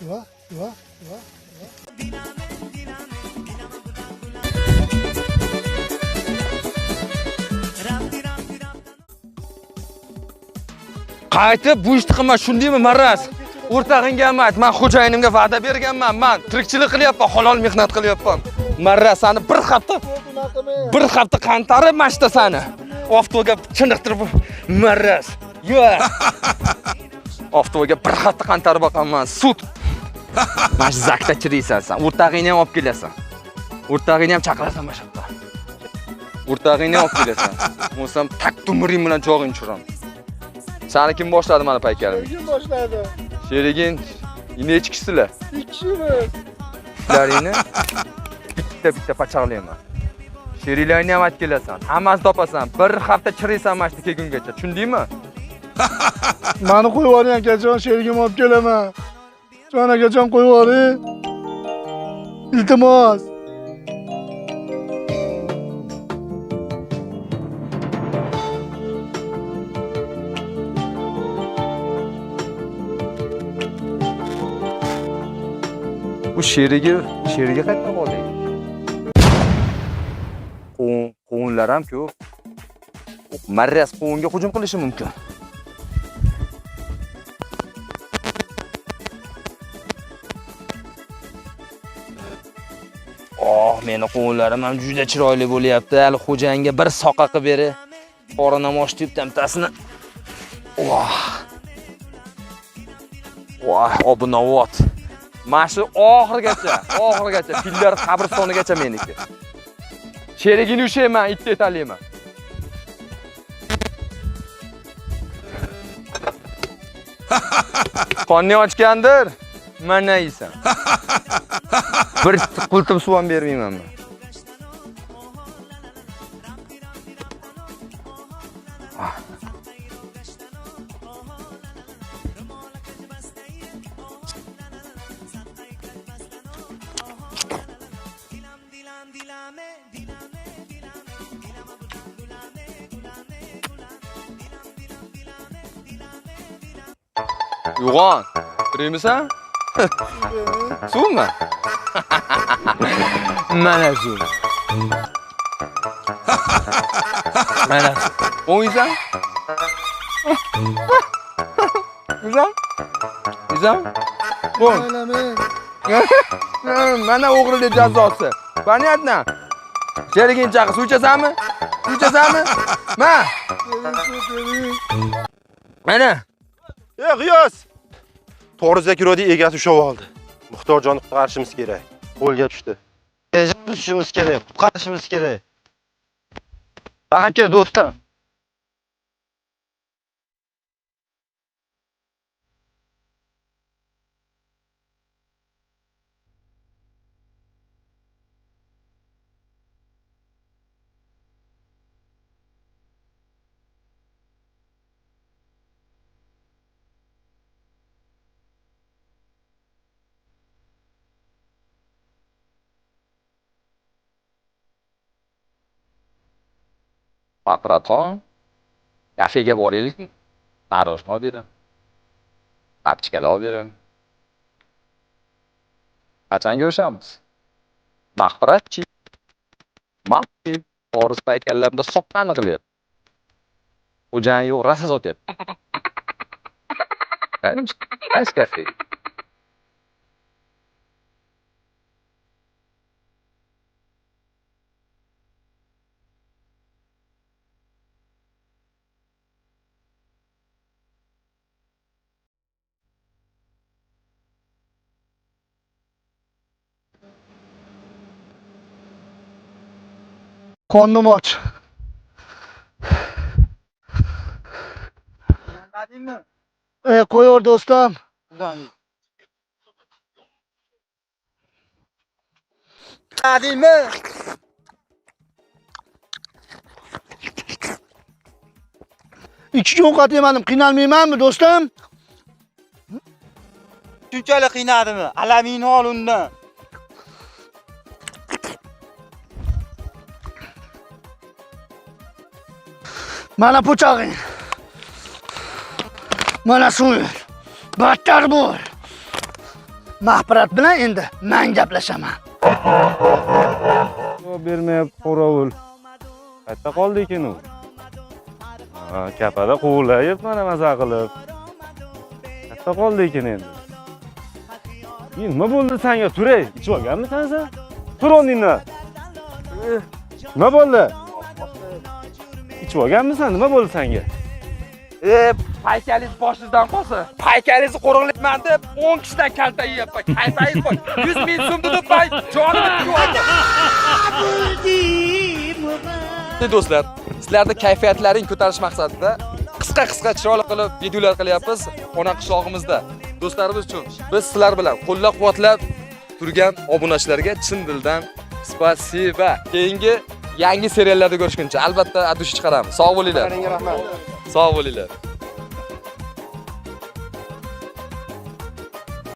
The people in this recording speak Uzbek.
Va, va, va. Qaytib bu ishni qilma, shundaymi, maraz? O'rtog'ingga ham ayt, men xo'jayinimga va'da berganman. Men tirikchilik qilyapman, halol mehnat qilyapman. Maraz, seni bir hafta qantarib mashta seni. Oftoga chiniqtirib maraz. Yo. Oftoga bir hafta qantarib boqaman. Sud. Mana shu zakda chiriysan sen. O'rtog'ingni ham olib kelasan. O'rtog'ingni ham chaqirasan mana shu yerda. O'rtog'ingni ham olib kelasan. Bo'lsam tak tumuring bilan chog'ing tushiraman. Seni kim boshladi mana paykalimni? Kim boshladi? Sheriging nechi kishilar? 2 kishimiz. Kishlaringni bitta-bitta pachaqlayman. Sheriklarni ham aytib kelasan. Hammasini topasan. Bir hafta chiriysan mana shu kelgungacha. Tushundingmi? Meni qo'yib yuboring akajon, sherigimni olib kelaman. Jon akajon qo'yib yuboring. Iltimos. Bu sherigi qayerdan oldik? Quvunlar ham ko'p. Marras quvunga hujum qilishi mumkin. Oh, meni quvunlarim ham juda chiroyli bo'lyapti. Hali xo'jayinga bir soqa qilib beri. Qorinam och deb bitasini. Voh. Voh, obunavot. Mana shu oxirigacha fillar qabristonigacha meniki. Sherigini ushlayman, itga etalayman. Qorning ochgandir, mana yeysan. Bir qultum suv ham bermayman men. Uyg'on, tirikmisan? Suvmi? Mana suv. Mana suv. O'ysan? Yuzam? Yuzam? Bo'l. Mana o'g'rilik jazosi. Понятно? Sheriging chaqir, suv ichasanmi? Suv ichasanmi? Ma. Mana. Ey G'iyos! To'g'ri Zakirodi egasi ushlab oldi. Muxtorjonni qutqarishimiz kerak. Qo'lga tushdi. Tezib kerak, qutqarishimiz kerak. Aka do'stim. Patraton, kafega boraylik. Мороженое olib beraman. Tapchkalar olib beraman. Qachon ko'rishamiz? Mag'firatchi. Maxfiy Boris paykallamda soqqani qilyapti. Xo'jayin yo'q, rosa sotyapti. Qaysi kafe? Qornim och. Qo'yaver do'stim. Adilmi? 2 kun ovqat yemadim, qiynalmaymanmi do'stim? Shunchalik qiynadimi? Alamingni ol undan. Mana pichog'ing. Mana suving. Battar bo'l. Mahpirat bilan endi men gaplashaman. Javob bermayapti qo'rovul. Qayerda qoldi ekan u? Ha, kapada quvillayib mana maza qilib. Qayerda qoldi ekan endi? Nima bo'ldi senga? Turay, ichib olganmisan sen? Tur o'rningdan. Nima bo'ldi? Ichib olganmisan? Nima bo'ldi senga? Paykalingiz boshingizdan qolsin. Paykalingizni qo'riqlayman deb 10 kishidan kalta yeyapman. Kayfangiz bor. 100 ming so'm deb man jonimni tikib. Do'stlar, sizlarni kayfiyatlaring ko'tarish maqsadida qisqa-qisqa chiroyli qilib videolar qilyapmiz ona qishlog'imizda. Do'stlarimiz uchun biz sizlar bilan qo'llab-quvvatlab turgan obunachilarga chin dildan spasiba. Keyingi yangi seriallarda ko'rishguncha albatta adushi chiqaramiz. Sog' bo'linglar. Rahmat. Sog' bo'linglar.